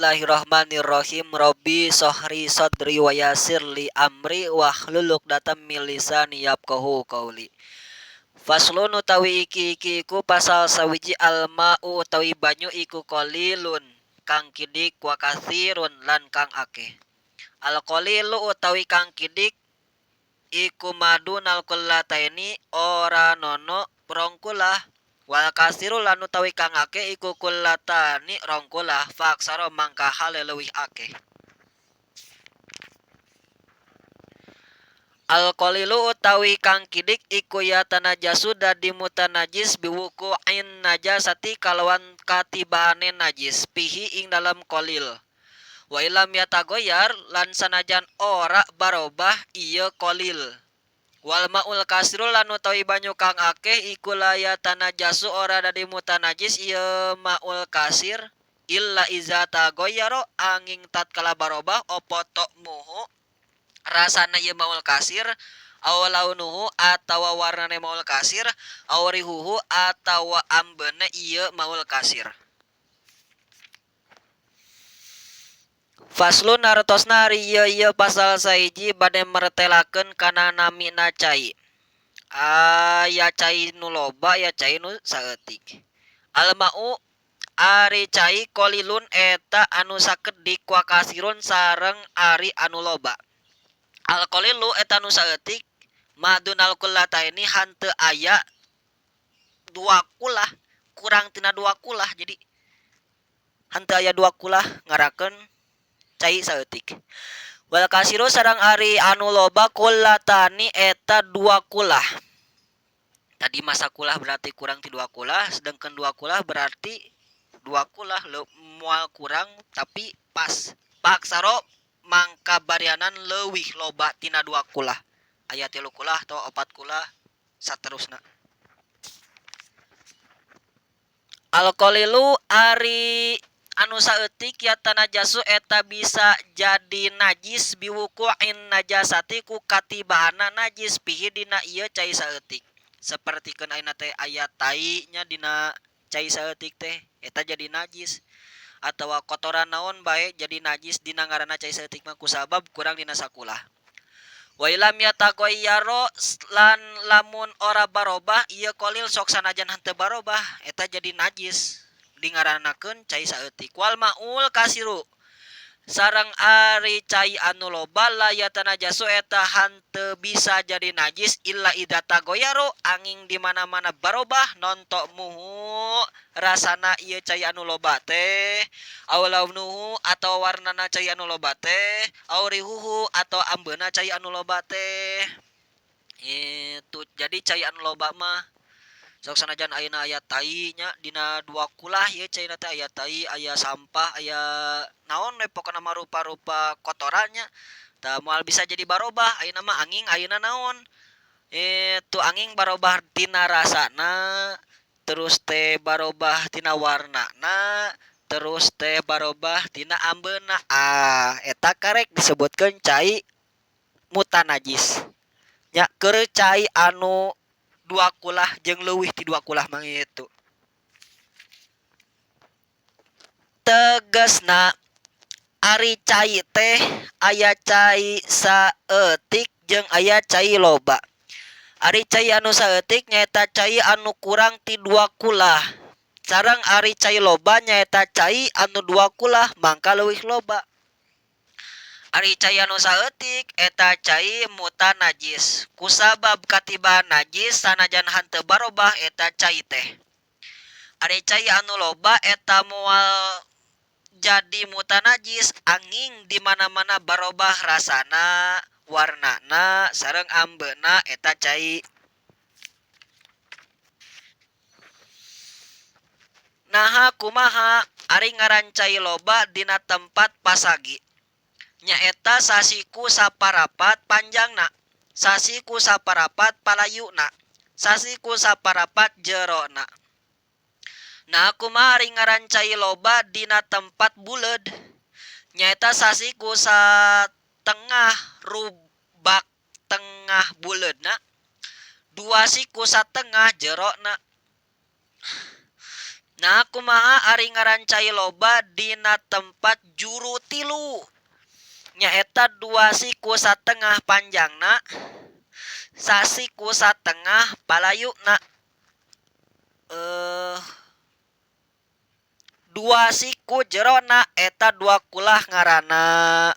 Bismillahirrahmanirrahim. Rabbi sahri sadri wa yassir li amri wahlul 'uqdatam min lisani yafqahu qauli. Faslun utawi iki iki iku pasal sawiji alma'u utawi banyu iku qalilun kang kidik wa katsirun lan kang akeh. Al qalilu utawi kang kidik iku madunal qullataini ora nono rong kulah wal kasiru lan utawi kang akeh iku kullatani rong kulah faksaro mangka hale leuwih akeh. Al qalilu utawi kang kidik iku ya tanajasu dadi mutanajis biwuqu'in najasati kalawan katibaane najis fihi ing dalem qalil. Wa ilam yatagoyar lan sanajan ora barobah ieu qalil. Wal maul kasiru lan utawi banyu kang akeh iku la yatanajasu ora dadi mutanajis ieu maul kasir illa iza tagoyyara anging tatkala barobah apa ta'muhu rasana ieu maul kasir aw launuhu atawa warnane maul kasir aw rihuhu atawa ambeuna ieu maul kasir. Faslun hartosna ari ieu ieu pasal sahiji bade mertelakeun kana namina cai. Aya cai nu loba aya cai nu saeutik. Alma'u ari cai qalilun eta anu sakedik wa kasirun sareng ari anu loba. Al qalilu eta nu saeutik madunal qullataini hanteu aya dua kulah kurang tina dua kulah jadi hanteu aya dua kulah ngarakeun cai saeutik. Wal kasiru sareng ari anu loba kullatani eta dua kulah. Tadi masa kulah berarti kurang ti dua kulah, sedangkan dua kulah berarti dua kulah moal kurang tapi pas. Paksaro mangka barianan leuwih loba tina dua kulah. Aya tilu kulah atau opat kulah saterusna. Al qalilu ari anu saeutik ya tanajasu eta bisa jadi najis biwuqu'in najasati ku katibaana najis pihi dina ieu cai saeutik. Sapertikeun ayeuna teh aya tai nya dina cai saeutik teh eta jadi najis. Atawa kotoran naon bae jadi najis dina ngaranna cai saeutik mah kusabab kurang dina sakulah. Wa ilam yatagoyyaro lan lamun ora barobah ieu qalil sok sanajan henteu barobah eta jadi najis dingaranakeun cai saeutik. Wal maul kasiru sareng ari cai anu loba la yatanajasu eta hanteu bisa jadi najis illa idza tagoyaru anging di mana-mana barobah nontok muhu rasana ieu cai anu loba teh aw launuhu atawa warnana cai anu loba teh aw rihuhu atawa ambeuna cai anu loba teh. Itu jadi cai anu loba mah sok sanajan ayeuna aya tai nya dina dua kulah ieu caina teh aya tai aya sampah aya naon we pokona mah rupa-rupa kotorannya tah moal bisa jadi barobah ayeuna mah anging ayeuna naon itu anging barobah tina rasana terus teh barobah tina warnana terus teh barobah tina ambeuna ah eta karek disebutkeun cai mutanajis nya keur cai anu dua kulah jeung leuwih ti dua kulah mah itu. Tegasna ari cai teh aya cai saeutik jeung aya cai loba. Ari cai anu saeutik nyaeta cai anu kurang ti dua kulah. Sareng ari cai loba nyaeta cai anu dua kulah mangka leuwih loba. Ari cai anu saeutik eta cai mutanajis kusabab katibaan najis sanajan hanteu barobah eta cai teh. Ari cai anu loba eta moal jadi mutanajis anging di mana-mana barobah rasana, warnana, sareng ambeuna eta cai. Naha kumaha ari ngaran cai loba dina tempat pasagi. Nyaeta sasiku saparapat panjangna, sasiku saparapat palayuna, sasiku saparapat jerona. Nah kumaha ari ngaran cai loba dina tempat buleud. Nyaeta sasiku satengah rubak tengah buleudna, dua siku satengah jerona. Nah kumaha ari ngaran cai loba dina tempat juru tilu nyaeta dua siku satengah panjangna sasiku satengah palayuna eh dua siku jerona eta dua kulah ngaranna.